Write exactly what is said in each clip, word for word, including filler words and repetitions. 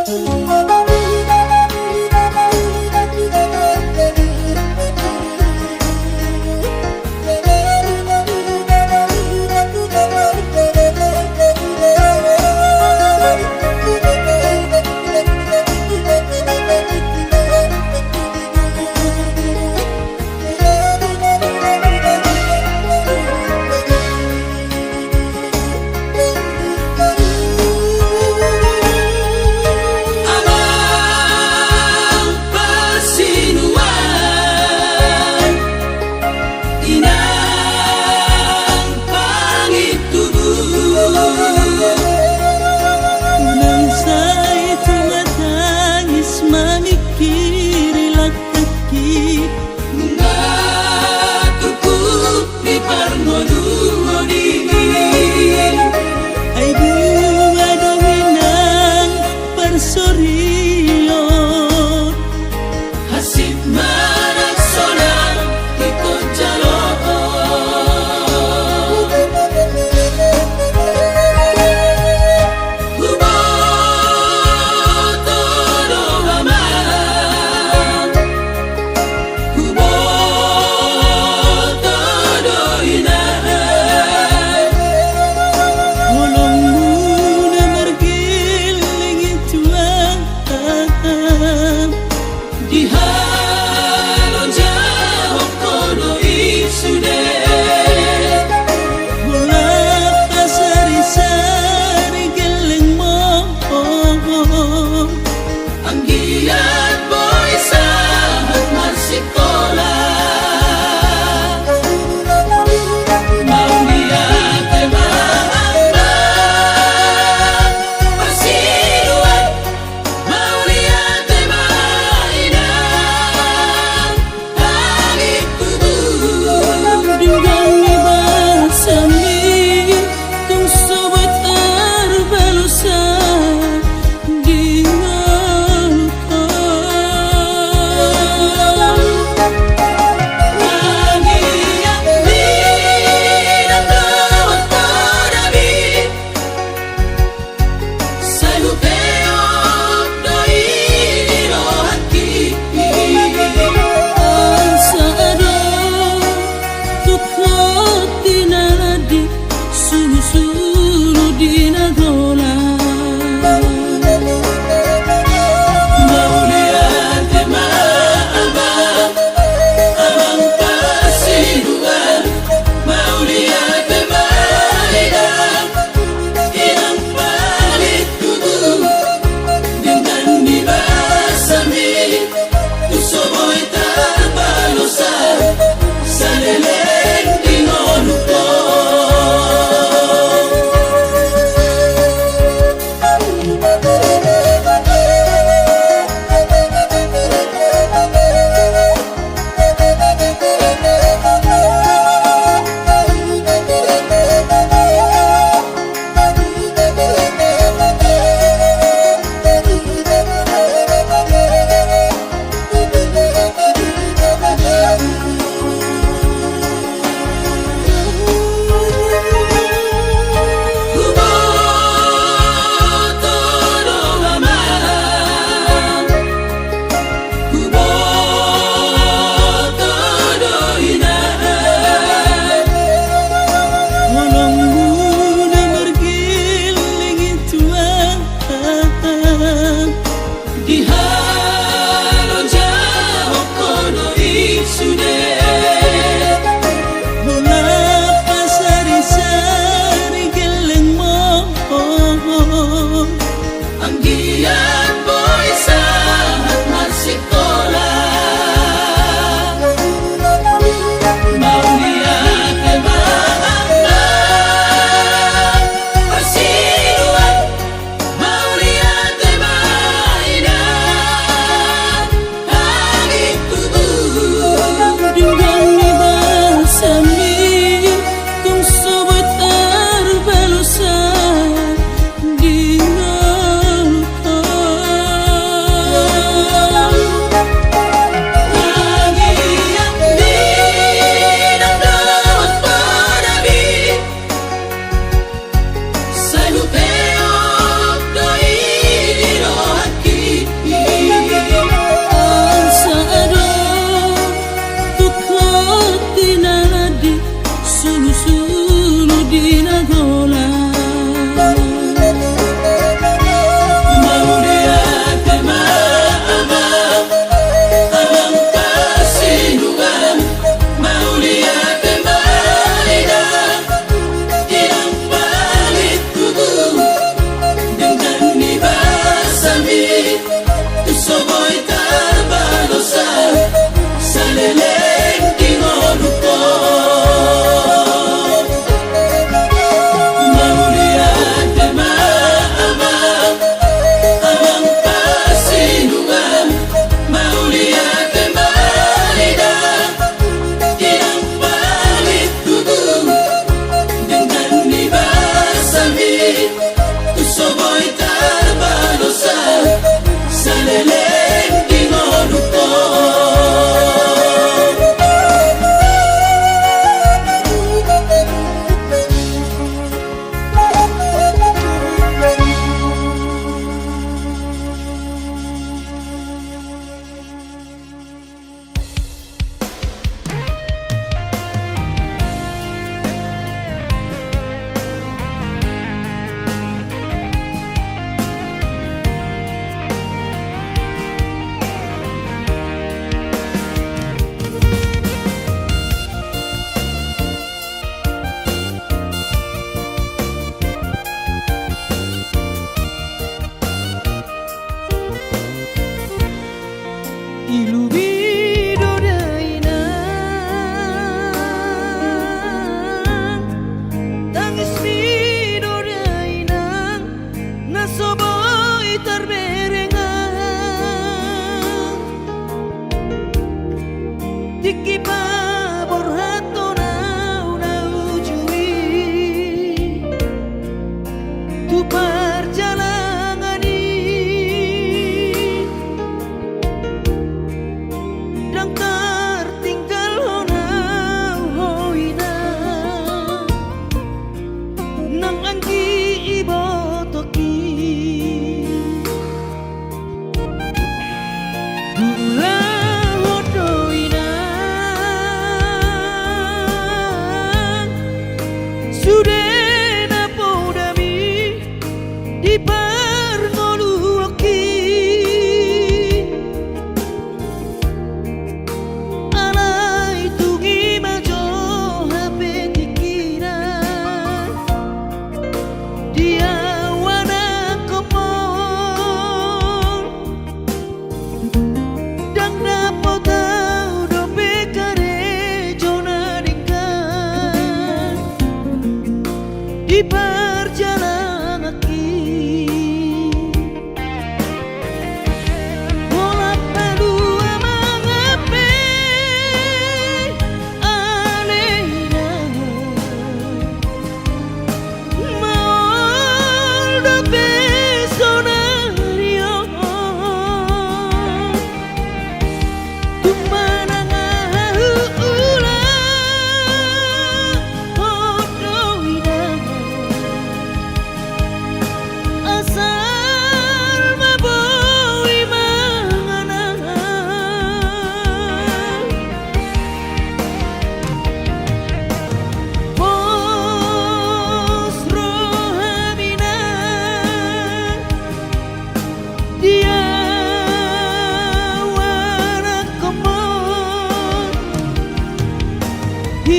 Amang parsinuan, inang pangintubu. Unang sai tumatangis mamingkiri langkangki. Nunga turpuk di parngoluhon i. Ai dua do inang parsorion. Hansit manang solang ingkon jalo. Huboto do amang, huboto do inang. Holongmuna margelleng i tulang. Dihalojahon ho do i sude. Holan pasarisari gellengmu. Anggiat boi sahat marsikola. Mauliate ma amang parsinuan. Mauliate ma inang pangintubu. Denggan ni basami tung so boi tarbalosan di ngolunta. Anggiat ni na tuat po dami. Sai hupeop do i rohangki. Asa adong tu ho tinaladi sulusulu di na golang. Mauliate ma amang, amang parsinuan. Mauliate ma inang, inang pangintubu. Denggan ni basami tung so boi tarbalosan saleleng di ngolunta. Holongmuna margelleng i tulang. Dihalojahon ho do i sude. Holan pasarisari gellengmu. Anggiat boi sahat marsikola. Mauliate ma amang parsinuan. Mauliate ma inang pangintubu. Denggan ni basami tung so boi tarbalosan di ngolunta.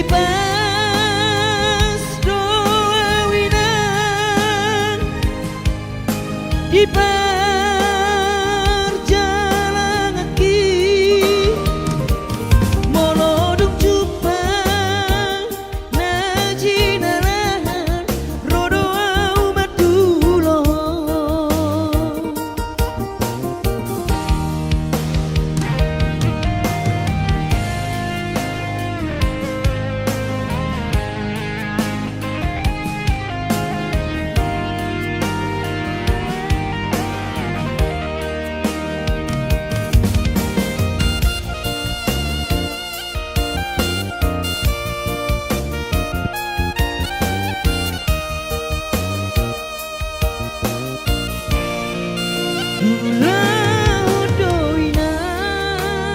Pas do au inang di parjalanganki, molo dung jumpang na jinalahan, ro do au mandulhon. Ulaon do inang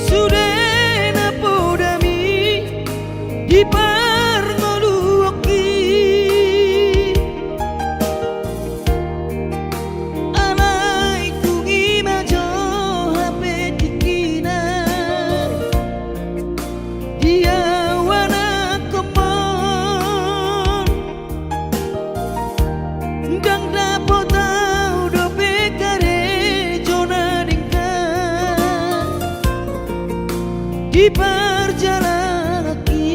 sude na podami di parngoluonki. Alai tung i ma jo hape tingkina di au anakkonmon. Ndang dapot au dope karejo na denggan di parjalanganki.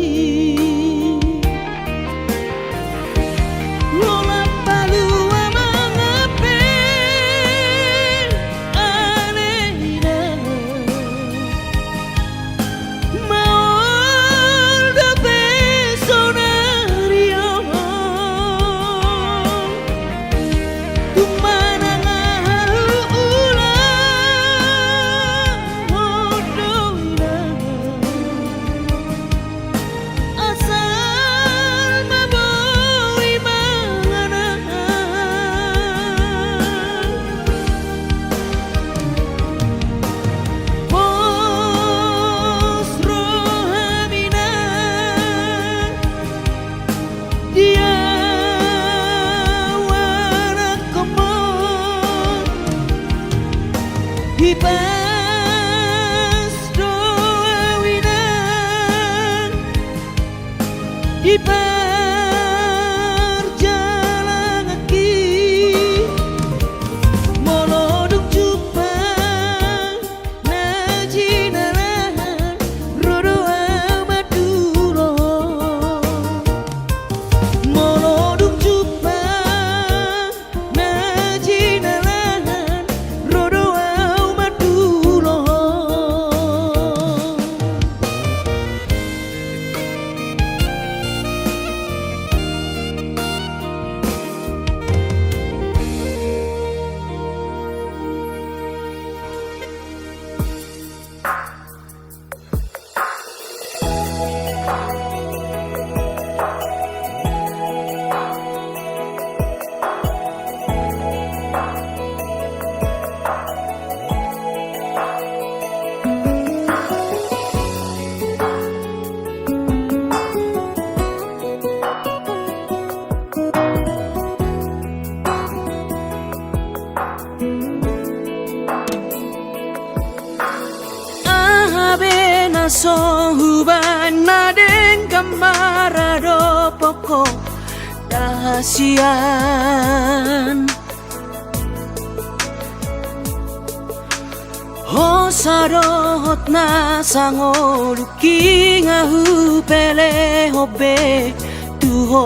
Holan palua mangapel ale inang. Maol dope saonari on. Tung manang aha ulaon do inang. Asal ma boi mangan. Pos roham inang di au anakkonmon. Di pas do au inang di parjalanganki, molo dung jumpang na jinalahan, ro do au mandulhon. Molo dung jumpang na jinalahan, ro do au mandulhon. Aha be na so hubaen na denggan maradophon ho da hasian. Hosa dohot na sangolungki nga hupelehon be tu ho.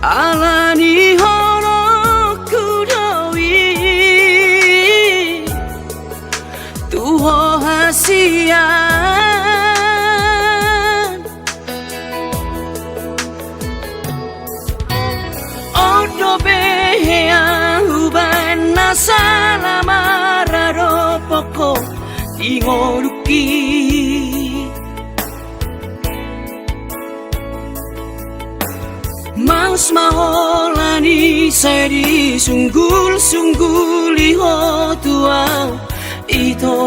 Ala ni holongku do i tu ho hasian. On dope hea hubaen na sala maradophon ho di ngolungki. Maus ma holan i sai disunggulsungguli ho tu au ito.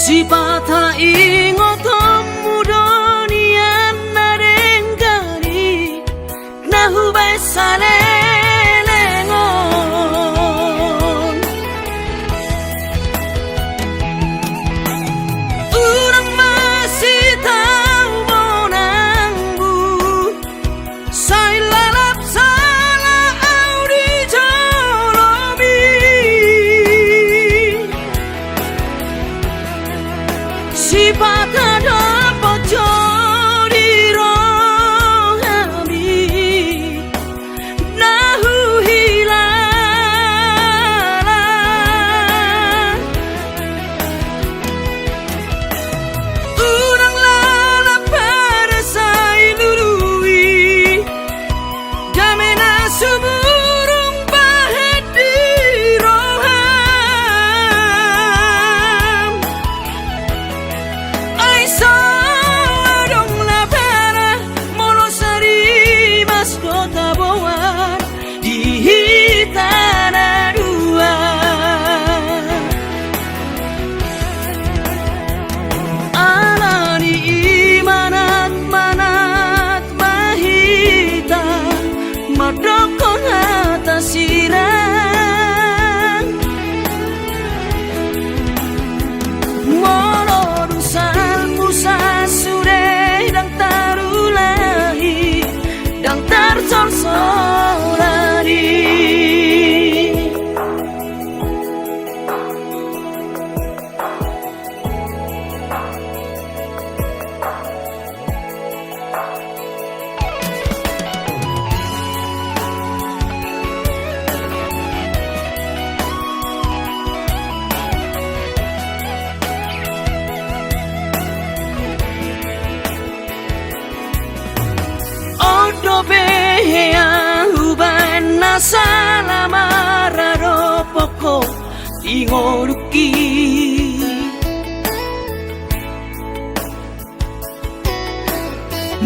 Sipata ingotonmu do nian na denggan i na hubaen saleleng Patadapot jo di rohami na huhilala. Unang lalap parasa i lului, dame na sumurung bahen di roham. Ai so adong na bara molo sarimas do taboan di hita na dua. Alani i manat-manat ma hita mandokkon hata sirang. Molo dung salpu sa sude ndang tarulahi, ndang tarsolsolani. On dope hea hubaen na sala maradophon ho di ngolungki.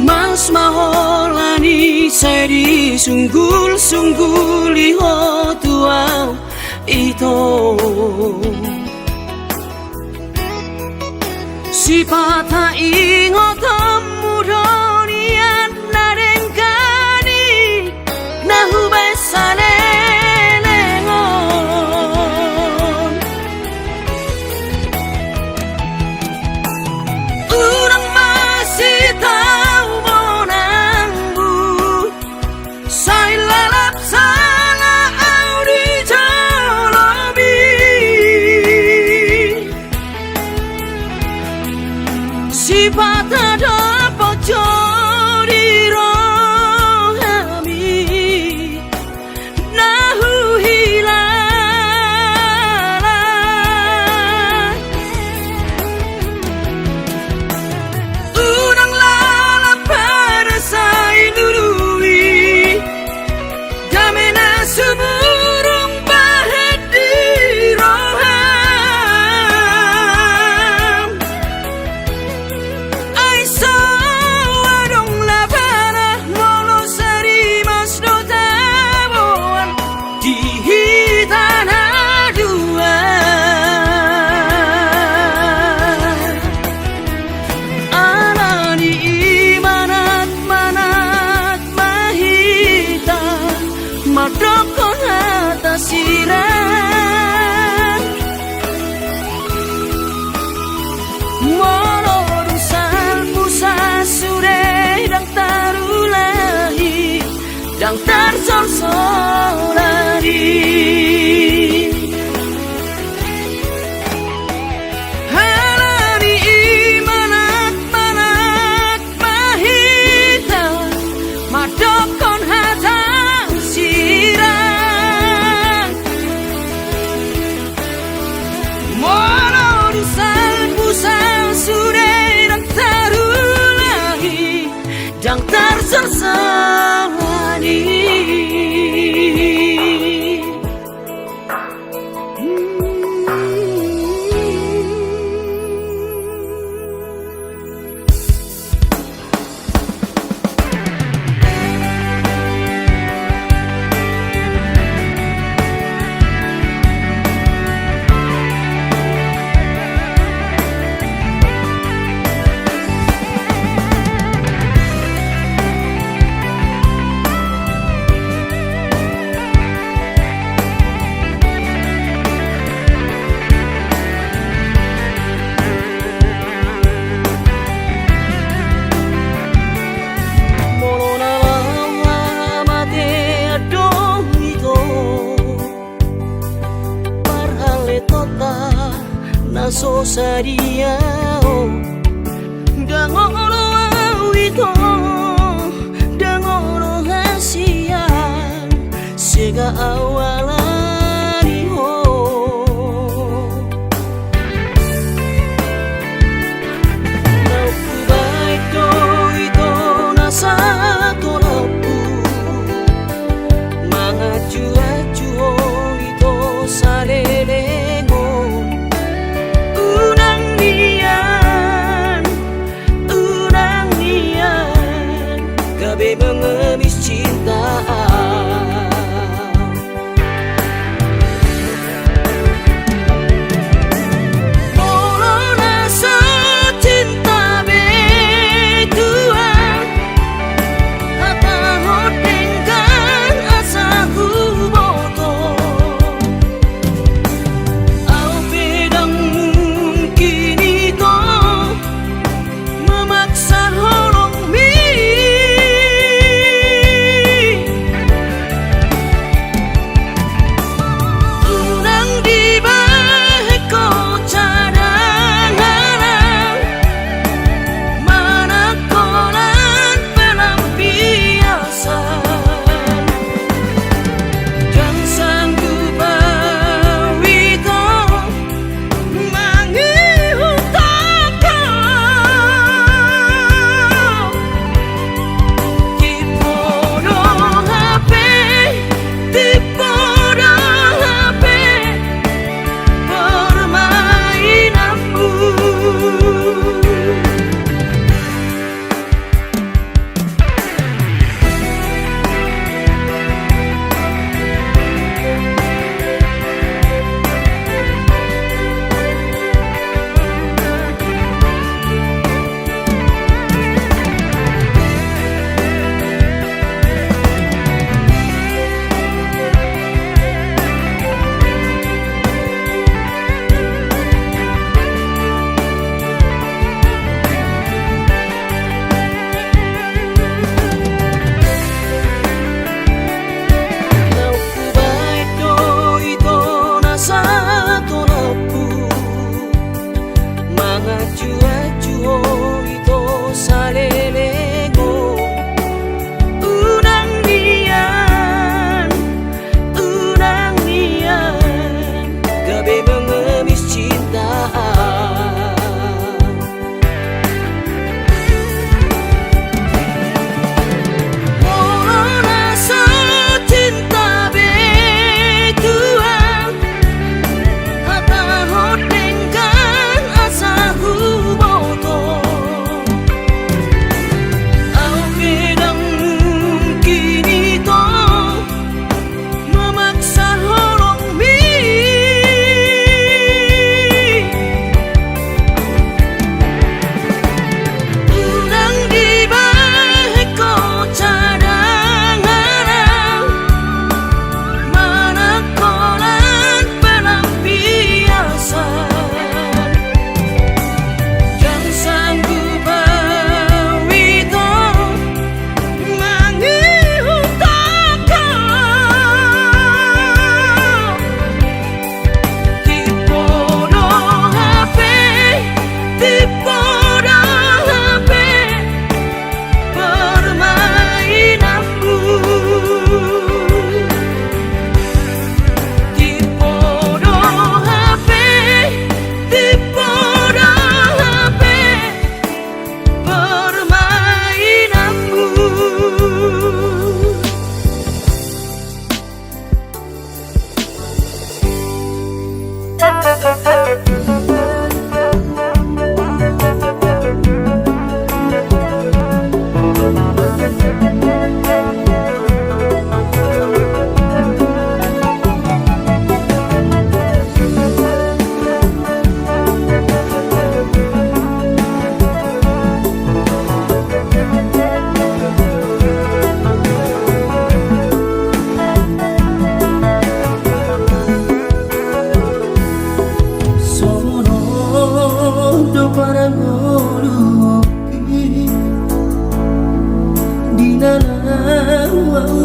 Mas ma holan i sai disunggulsungguli ho tu ahu, ito. Sipata ingotonmu do nian na denggan i na hubaen saleleng on. Unang ma sitau monangmu, sai lalap sala ahu di jolomi. Sipata dapot jo di rohami na huhilala. Unang lalap parasa i lului, dame na sumurung bahen di roham. Ai so adong na bara molo sarimas do taboan di hita na dua. Alani i manat-manat ma hita mandokkon hata sirang. Molo dung salpu sa sude ndang tarulahi, ndang tarsolsolani. Alani i manat-manat ma hita mandokkon hata sirang. Molo dung salpu sa sude ndang tarulahi, ndang tarsolsolani. Molo na laho hamatean do ito, parhaletonta na so sadia ho.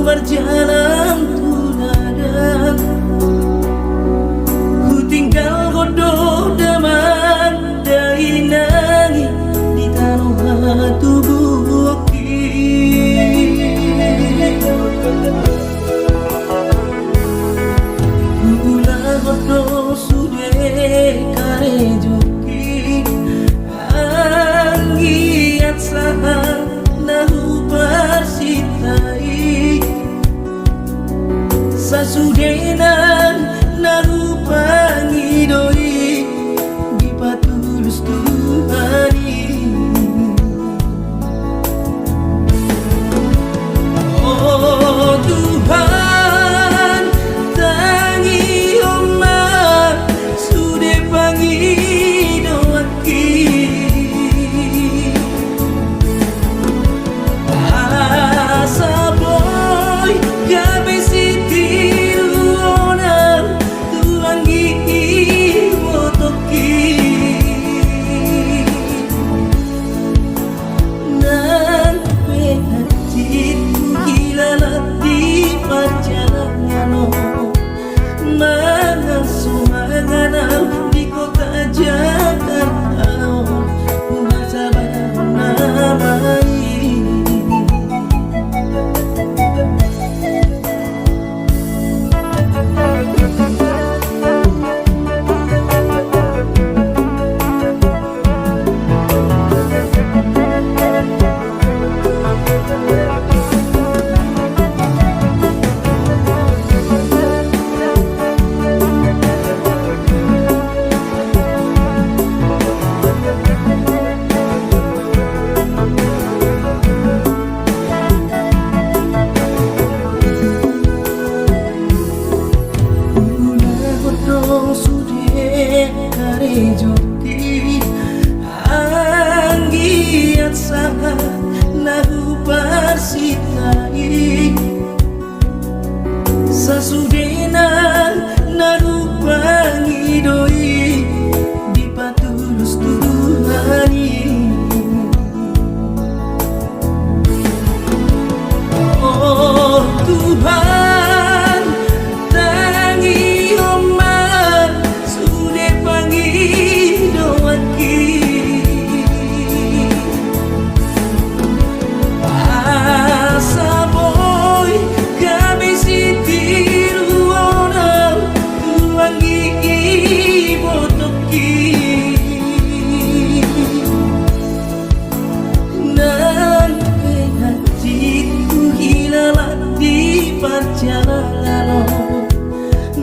marjalang tu ladang. Hutinggalhon do damang dainang i di tano hatubuanki. Huulahon do sude karejongki, anggiat sahat na huparsinta i. Sasudena na hupangido i dipatulus Tuhan i. O Tuhan, tangihon ma sude pangidoanki, asa boi gabe sitiruon au tu anggi ibotongki. Nang pe hansit huhilala di parjalanan on, mangan so mangan au di kota Jakarta on, huhasabarhon nama i. Huulahon do sude karejongki, anggiat sahat na huparsinta i. Sasudena na hupangido i dipatulus Tuhan i. O Tuhan, tangihon ma sude pangidoanki, asa boi gabe sitiruon au tu anggi ibotongki. Nang pe hansit huhilala di parjalanan on,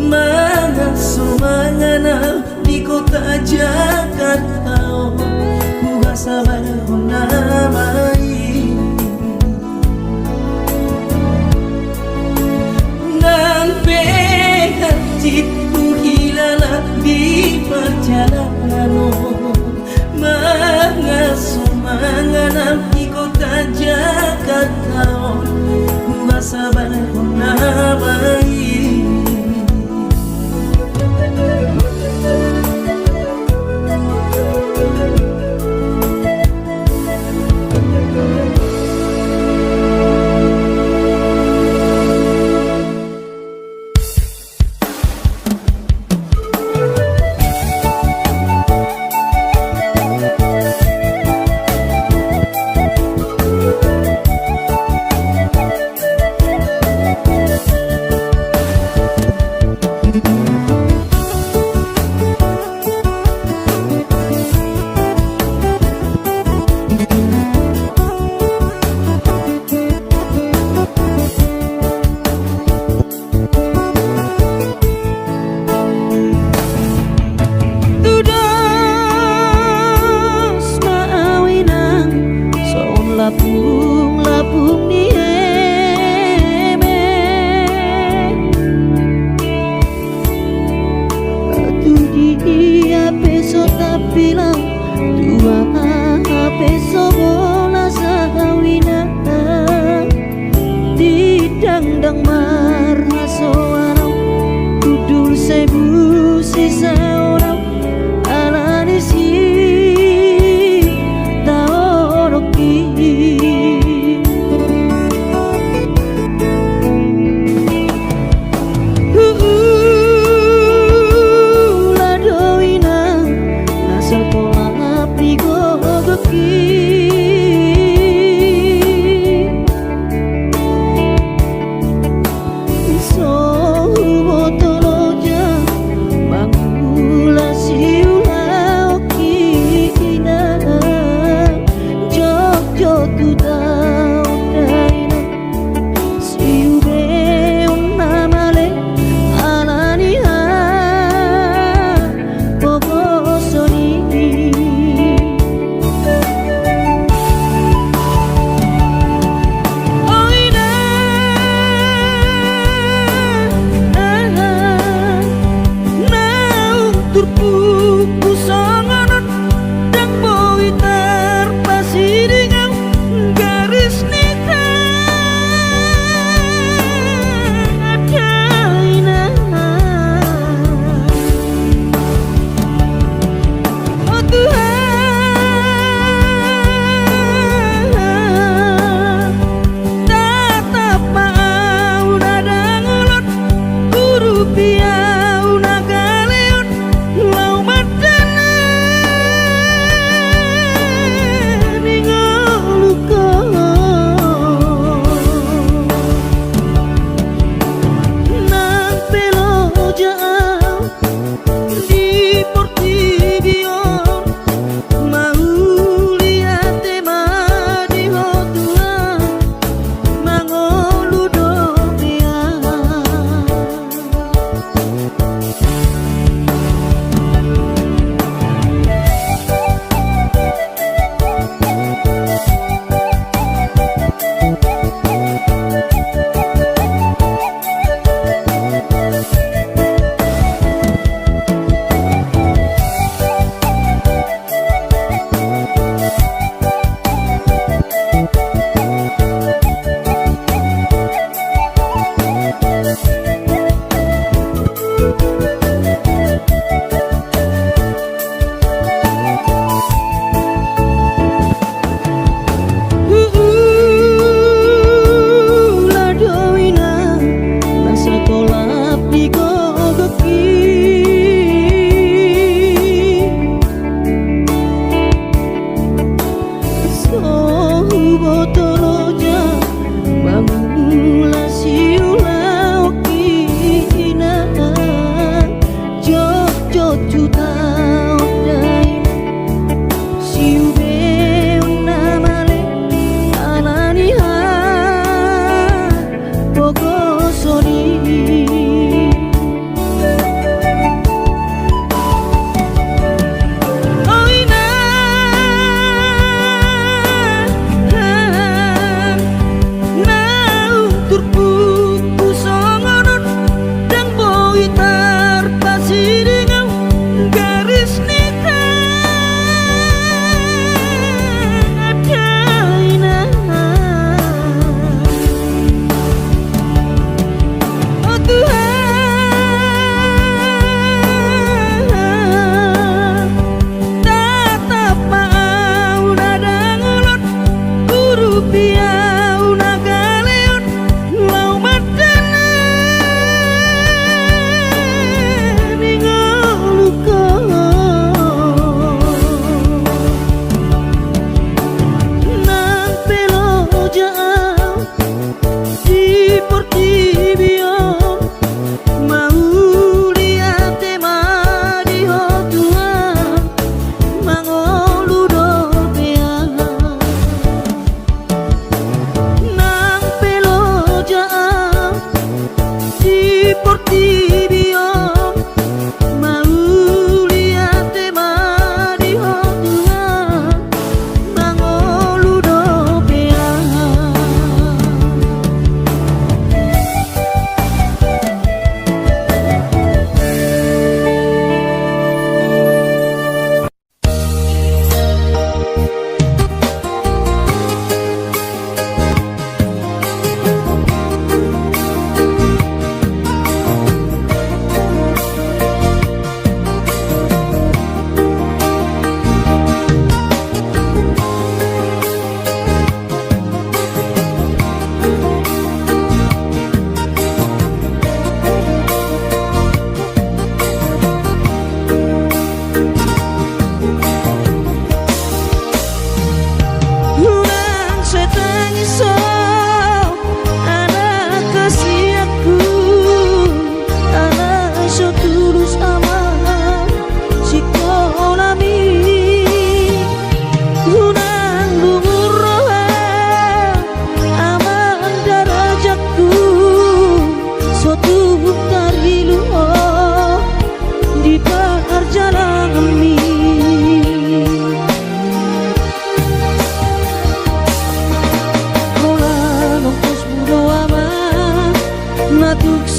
mangan so mangan au di kota Jakarta on, huhasabarhon nama i. Nang pe hansit huhilala di parjalanan on, mangan so mangan au di kota Jakarta on, huhasabarhon nama i.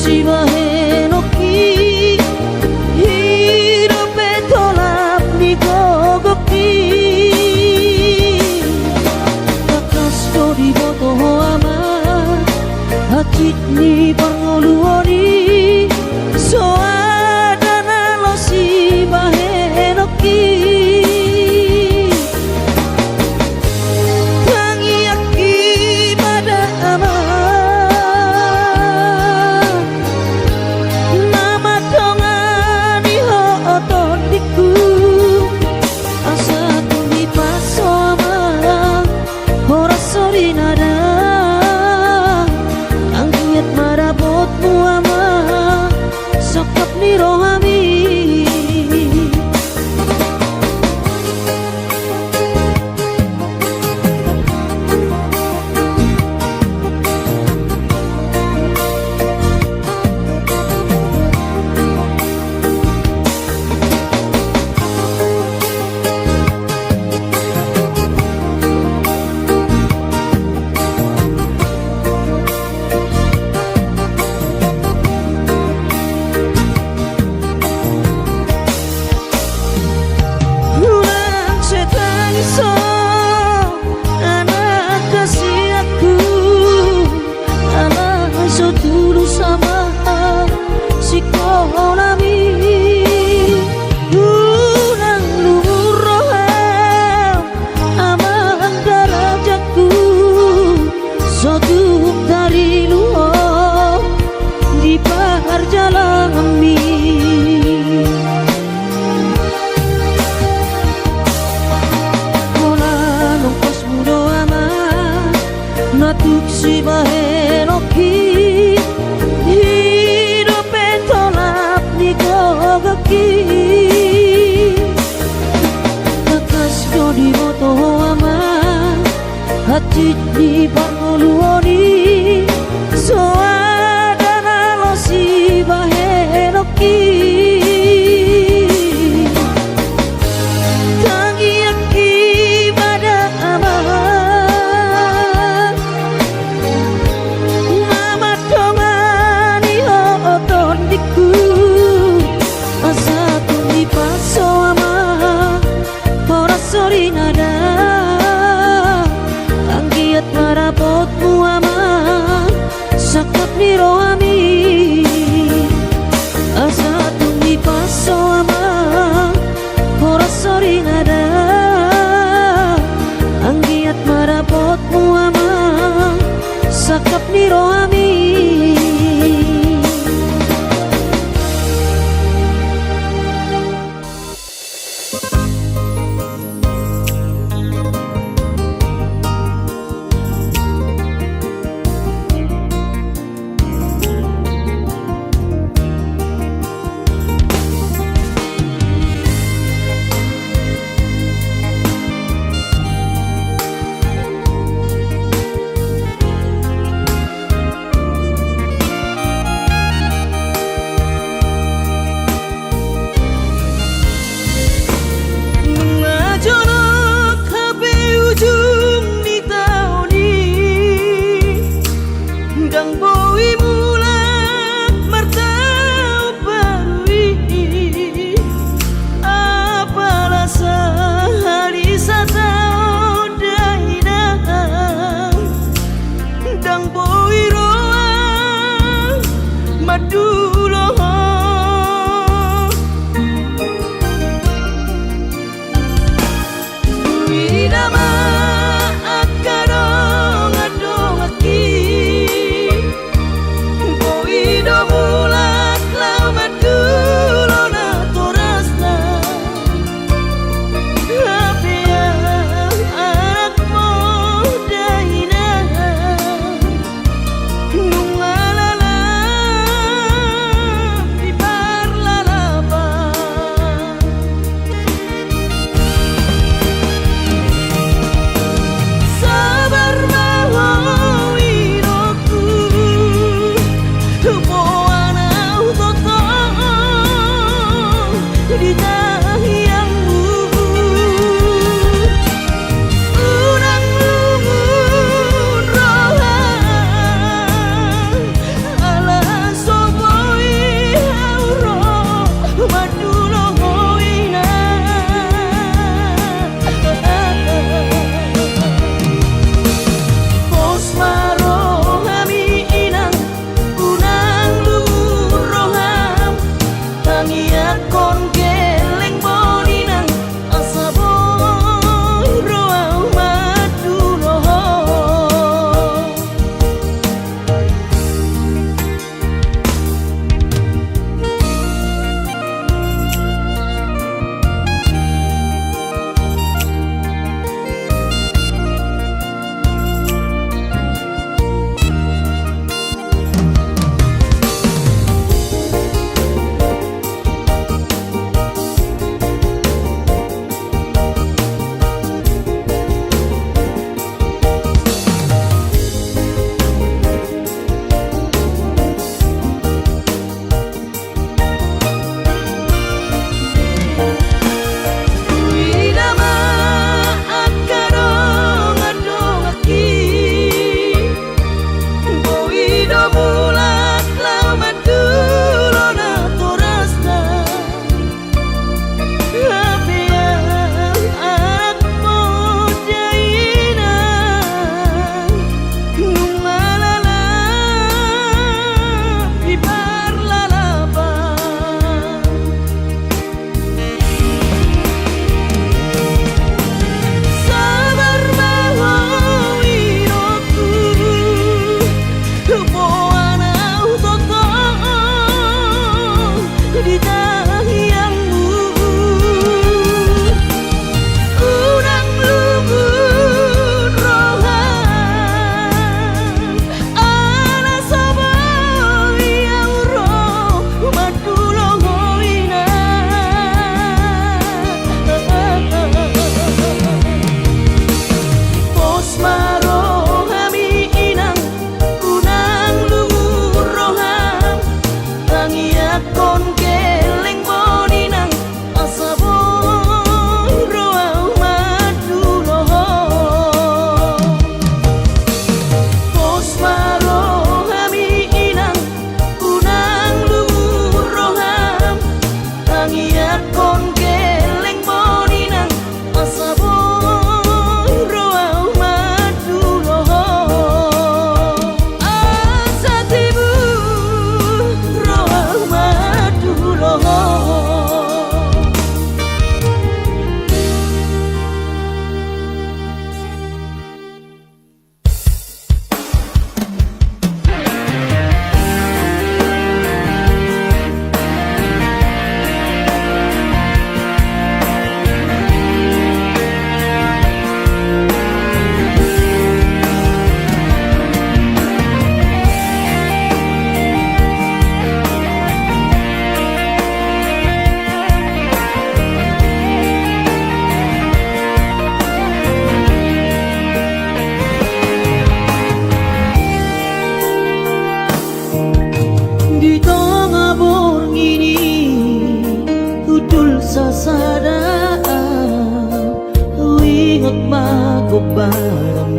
Sibahenonki, i dope tolap ni gogongki. Tangkas do diboto ho ama, hansit ni parngoluon i, so ada na loas sibahenonki. Tangiangki ma da ama, na mandongani ho tondingku, asa tung dipaso ama horas sori na da, anggiat ma dapotmu ama sangkap ni rohami. Unang sai tangis ho anak hasianku, ala so tulus ama sikolami. Unang luhut roham amang darajatku, so tung tarilu ho di parjalananmi. Holan ongkosmu do ama na tung sibahenonki, i dope tolap ni gogongki. Tangkas do diboto ho ama, hansit ni parngoluon i, so ada na loas sibahenonki. Tangiangki ma da ama, na mandongani ho tondingku, asa tung dipaso ama horas sori na da, anggiat ma dapotmu ama sangkap ni rohami. Asa tung dipaso ama horas sori na da, anggiat ma dapotmu ama sangkap ni rohami.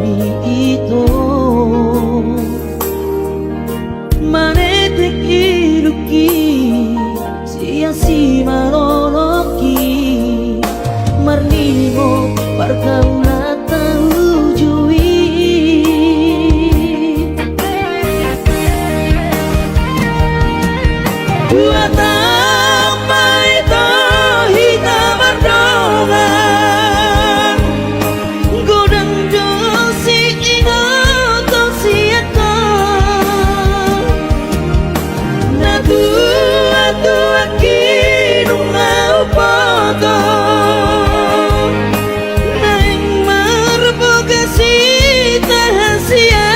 ni ito. Manetek idupki sian simaloloki, marnimo pargaulan ta uju i. Dua tamba ito hita mardongan, godang do siingothu sian ho. Na tuatua nunga huboto, naeng marbogas hita hasian.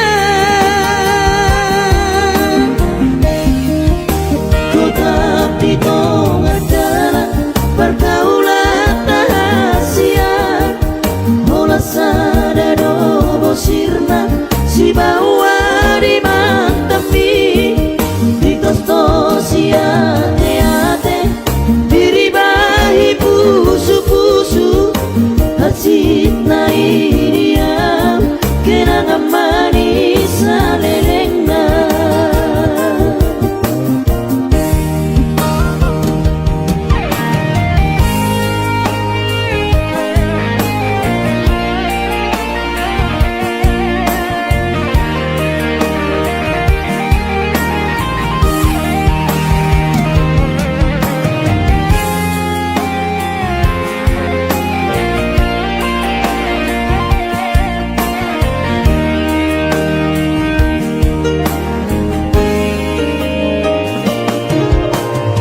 Gotap di tonga dalan, pargaulan ta hasian. Holan sada do bosirna, sibaoa di mantan mi. Ditos do siateate, diribahi pusupusu. Hansit na i di ahu, kenangan manis salelengna.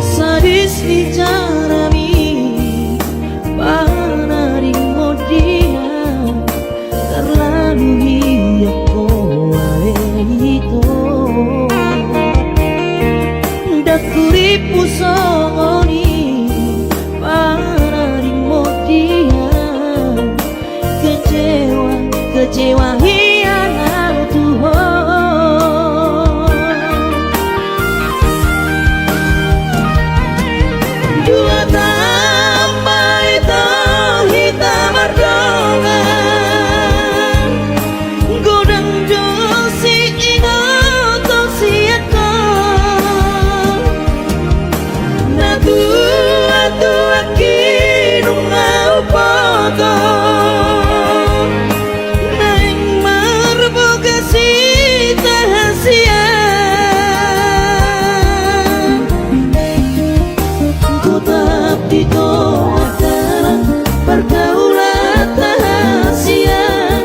Sadis ni jarami, panadingmon di ahu, tarlalu hian ho ale ito. Ndang hurippu songon i, panadingmon di ahu. Kecewa, kecewa hian ahu tu ho. Dua tamba ito hita mardongan, godang do siingothu sian ho. Na tuatua nunga huboto, naeng marbogas hita hasian. Gotap di tonga dalan, pargaulan ta hasian.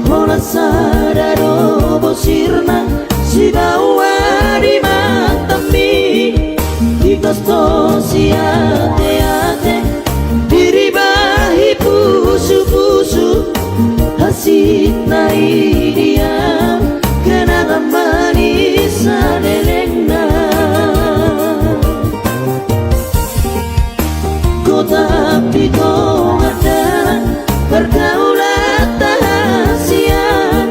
Holan sada do bosirna, sibaoa di mantan mi. Ditos do siateate, diribahi pusupusu. Hansit na i di ahu, kenangan manis salelengna. Gotap di tonga dalan, pargaulan ta hasian.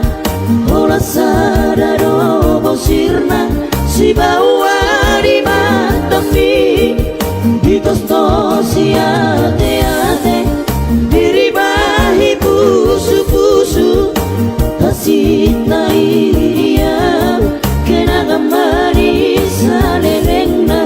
Holan sada do bosirna, sibaoa di mantan mi. Ditos do siateate, diribahi pusupusu. Hansit na i di ahu, kenangan manis salelengna.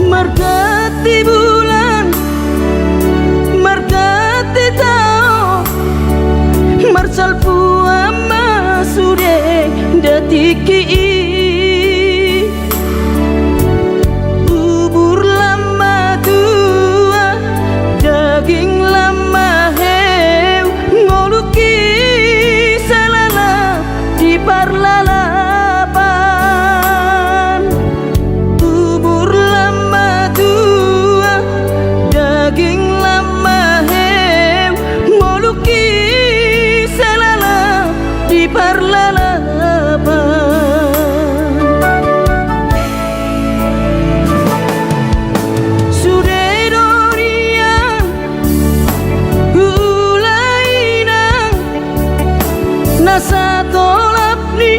Marganti bulan, marganti taon, marsalpuan ma sude datikki i. Umur lam ma tua, daging lam ma tolap ni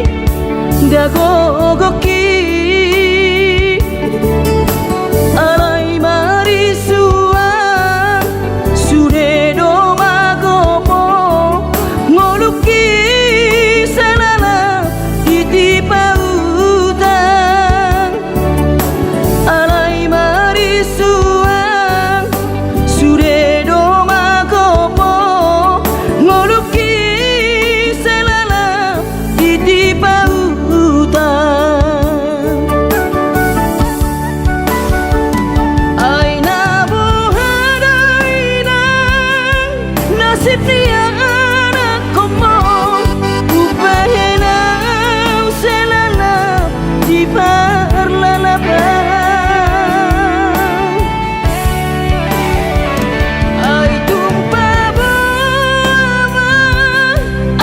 dagogongki. Alai marisuang sude do magopo ngolungki, sai lalap di tipa utang. Alai marisuang sude do magopo ngolungki, sai lalap di tipa utang. Ai na boha do inang nasib ni anakkonmu, umbahen au sai lalap di parlalapan. Ai tung paboa ma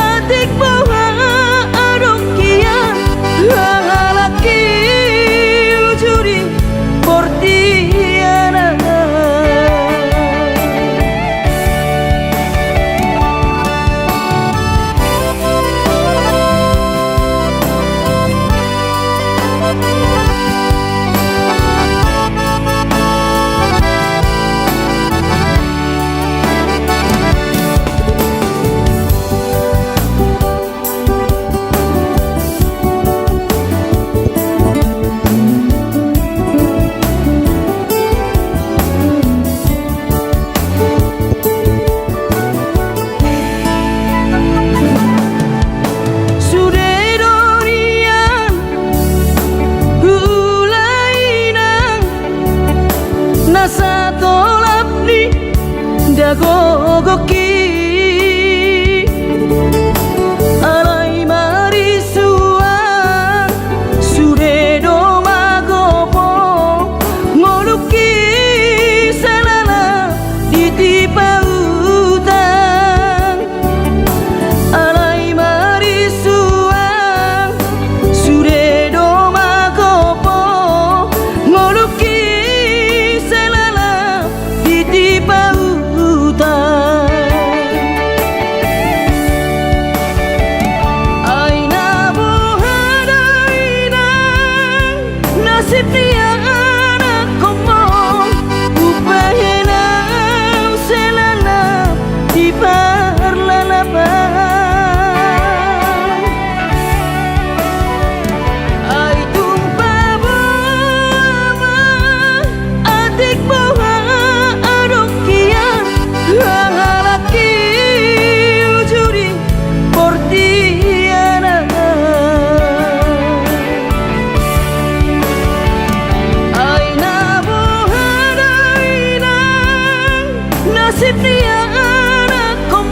atik boha adong hian, halak i uju di portibi on. Sude do nian ulaon nasa tolap ni dagogongki. Alai marisuang sude do magopo ngolungki, sai lalap di tipa utang. Alai marisuang sude do magopo ngolungki, sai lalap di tipa utang. Ai na boha do inang nasib ni anakkonmu, umbahen au sai lalap di parlalapan. Ai tung paboa ma atik boha adong hian, halak i uju di portibi on. Ai na boha do inang nasib ni anakkonmu,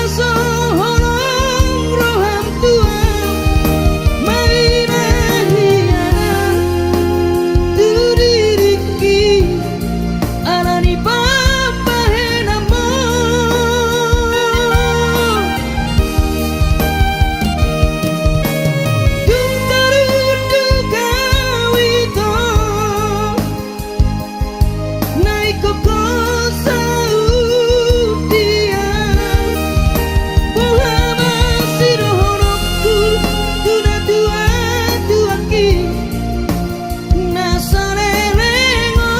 So holong roham Tuhan, maila hianan tu diringki, alani pambahenanmu. Dung tarunduk au ito, na ingkon saut dia, boha ma sidohononku tu natuatuangki na saleleng on?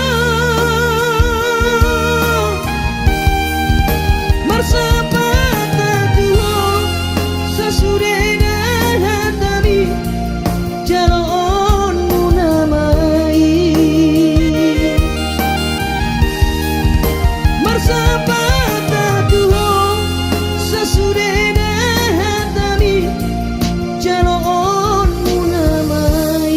Marsapata tu ho sasude na hatami, jaloonmuna ma i. Marsapata tu ho sasude na hatami, jaloonmuna ma i.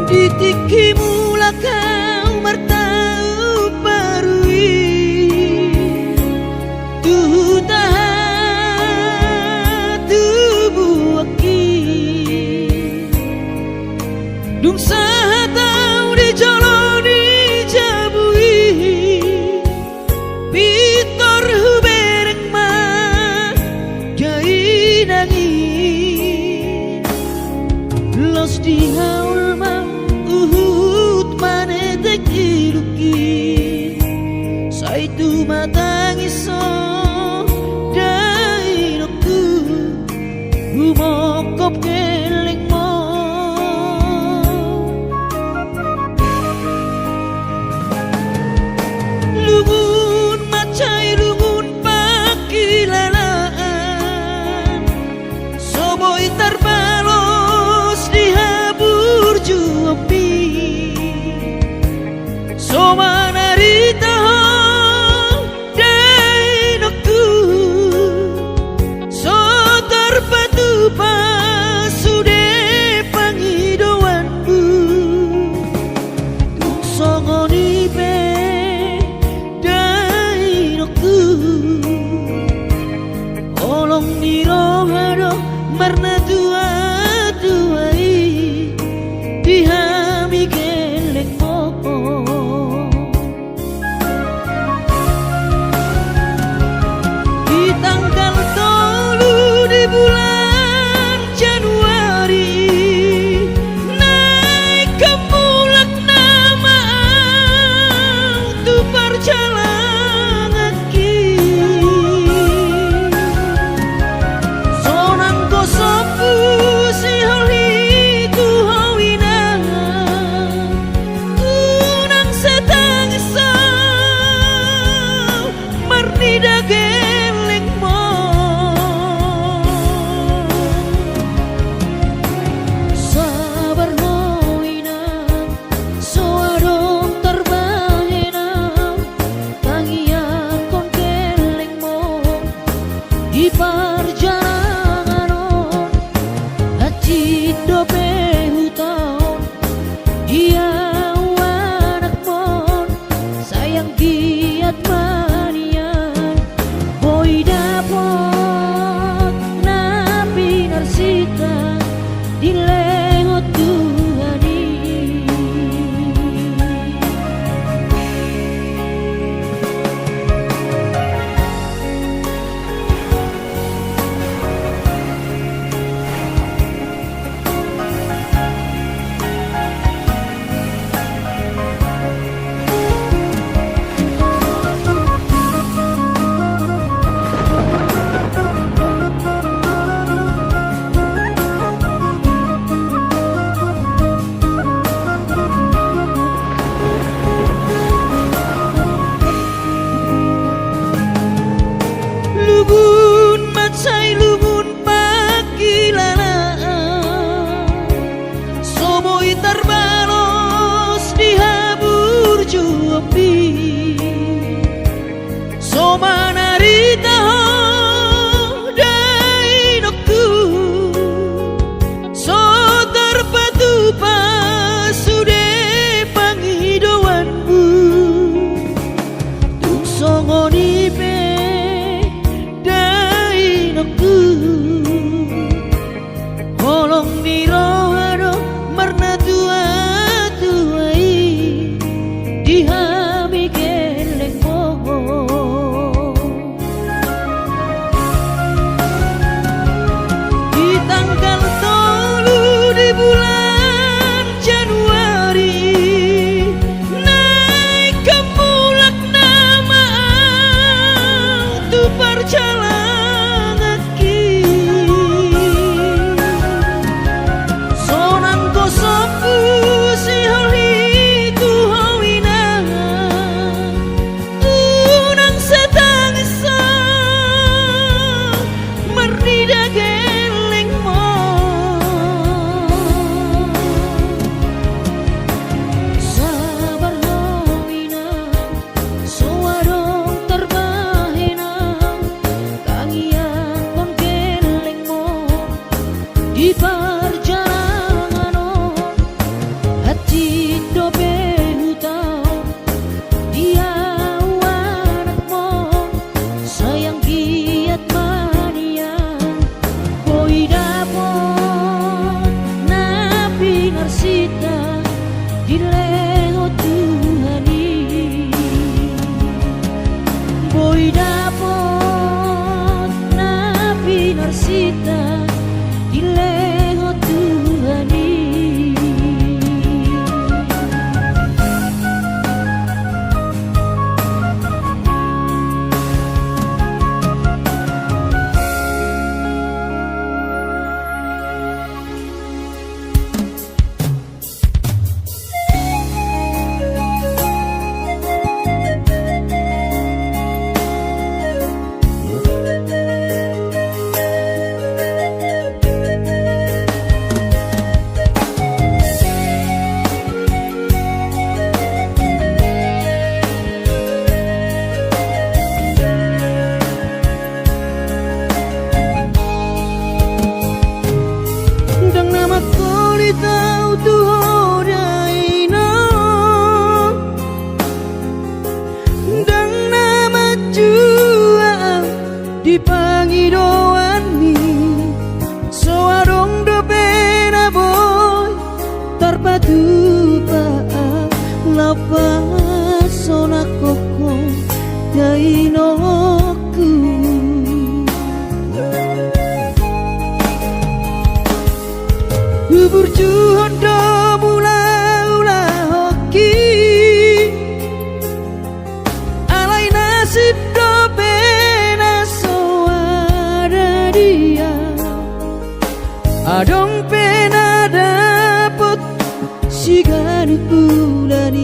Di tingki mulak au martaup baru i, tu huta hatubuanki. Dung sahat au di jolo ni jabu i, pintor hubereng ma dainang i. Laos dihaol ma huhut manetek idupki, sai tumatangis ho dainangku, humongkop gellengmu. Lungun mansai lungun pangkilalaan, so boi tarbalos di haburjuonmi. So manarita ho dainangku, so tarpatupa sude pangidoanmu. Tung songon i pe dainangku, holong ni roha do marnatuatua i di hami gellengmon. Di tanggal tolu di bulan Januari, naeng mulak nama au tu parjalanganki. Sonang gosok Di parjalangan on hansit dope hutaon, di ahu anakmu sai anggiat ma nian. Boi dapot na pinarsinta dilehon Tuhan i. Boi dapot na pinarsinta dilehon Tuhan i. Ndang na mangkolit ahu tu ho dainang, ndang na manjua ahu di pangidoanmi. So adong dope na boi tarpatupa ahu laho pasonanghon ho dainangku. Huburjuhon do mulaulahonki, alai nasib dope na so ada di ahu. Adong pe na dapot siganup bulan i,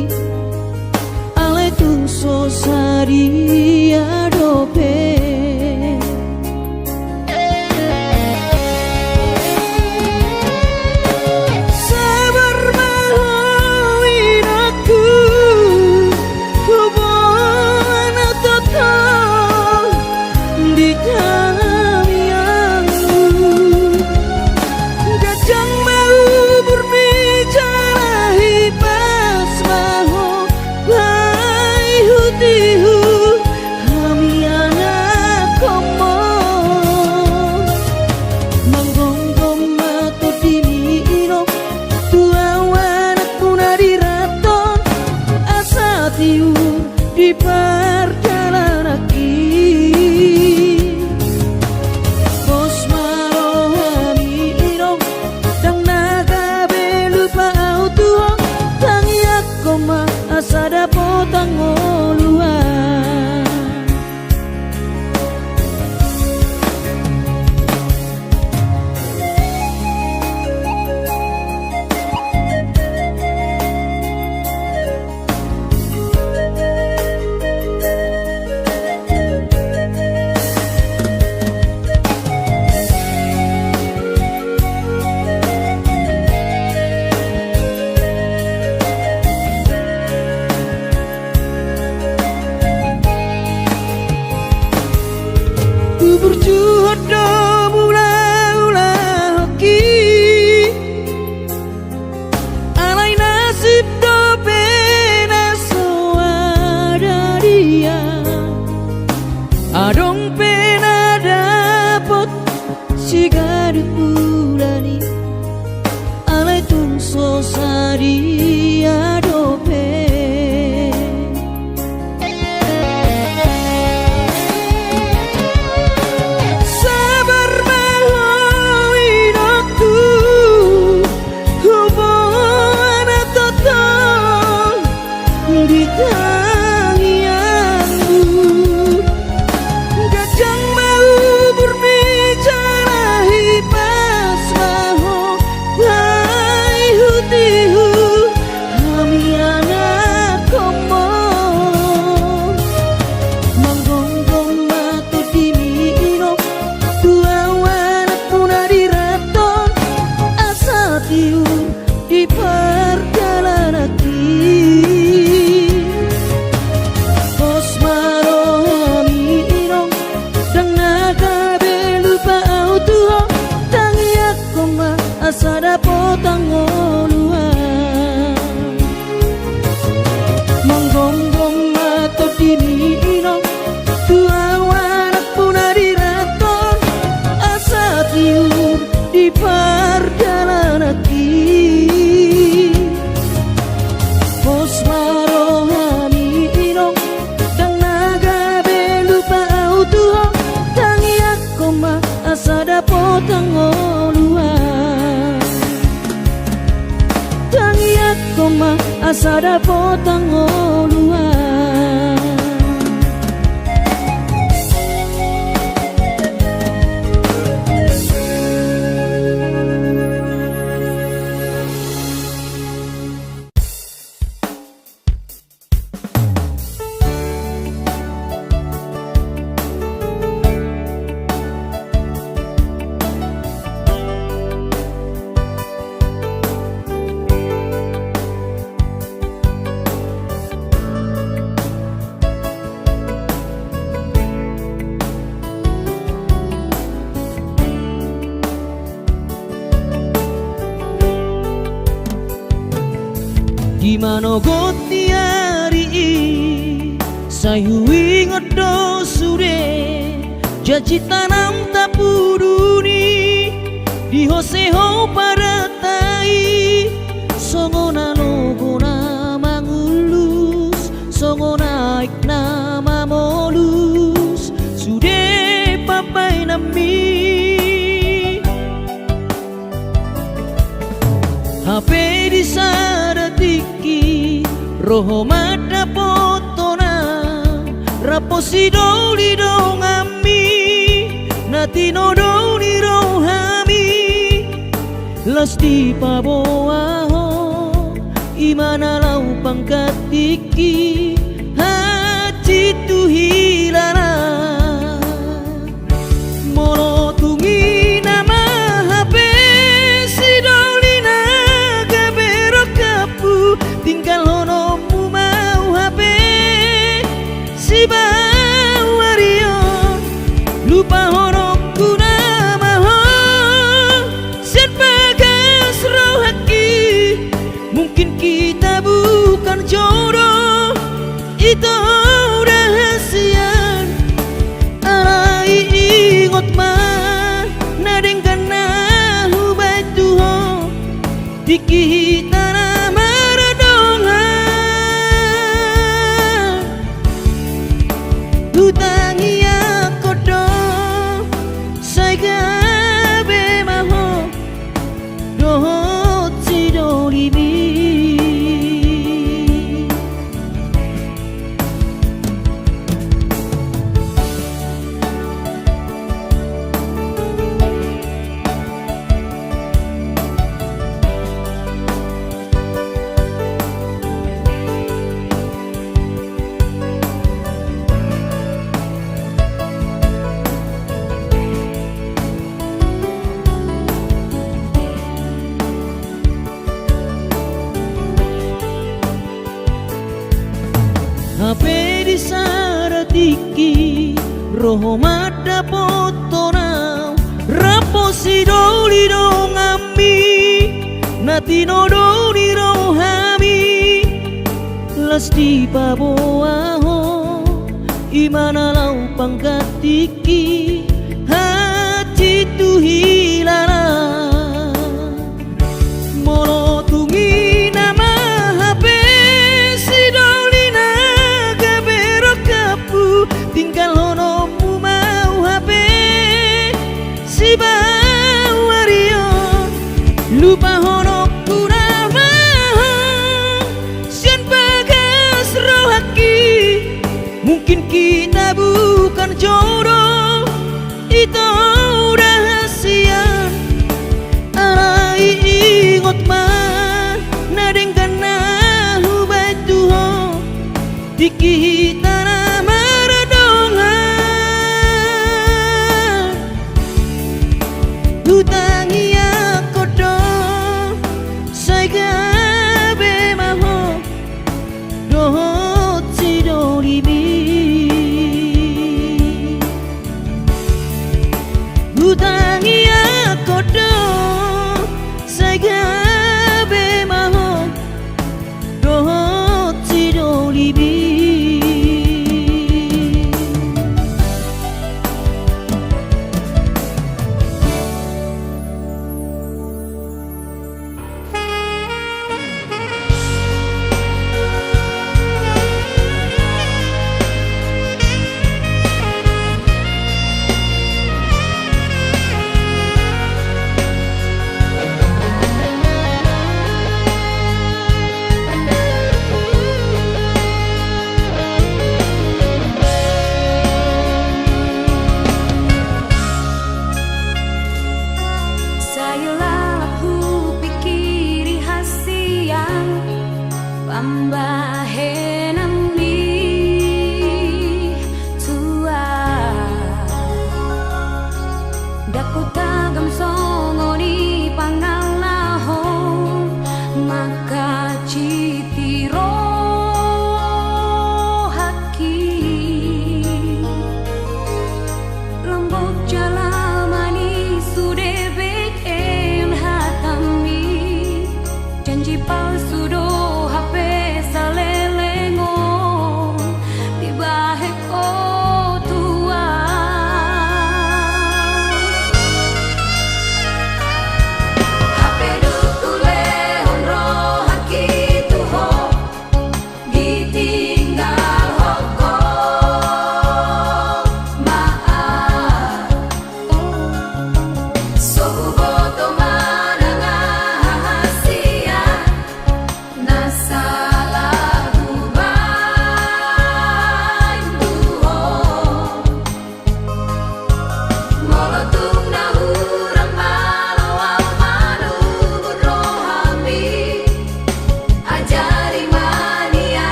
alai tung so sadia dope. Sabar ma ho inangku, huboan tongtong di tangiangmu. Ganjang ma umurmi jala hipas ma ho paihutihut. di pardalananki. Pos ma rohami inong, ndang na gabe lupa au tu ho. Tangiangkon ma asa dapot hangoluan. Tangiangkon ma asa dapot hangoluan. Di manogot ni ari i, sai huingot do sude, janji tanam tapuduni, di ho seho parata i, songon alogo na mangulus, songon aek na mamolus, sude pambaenanmi. Hape di sada tingki, ro ho mandapot hona, rap posidoli donganmi, na tinodo ni rohami, laos dipaboa ho, i ma na laho panggantingki, hansit tu hilala. Molo tung i nama hape sidoli na gabe rongkapku, tinggalhononmu ma au hape sibaoa ari on. Lupahononku nama ho sian bagas rohangki. Mungkin kita bukan jodoh, ito udah hasian. Alai ingot ma na denggan na hubaen tu ho, tingki hita na mardongan. Hutangiangkon do, sai gabe ma ho dohot sidolimi. Hape di sada tingki, ro ho mandapothon au, rap posidoli donganmi, na tinodo ni rohami. Laos dipaboa ho, i ma na laho panggantingki, hansit tu hilala. Molo tung i nama hape sidoli na gabe rongkapku, tinggalhononmu ma au hape sibaoa ari on. Lupahononku nama ho sian bagas rohangki. Mungkin kita bukan jodoh, ito udah hasian. Alai ingot ma na denggan na hubaen tu ho, tingki hita na mardongan. Hutangiangkon do, sai gabe ma ho dohot sidolimi. Hutangiangkon do, sai gabe ma ho dohot sidolimi. Amba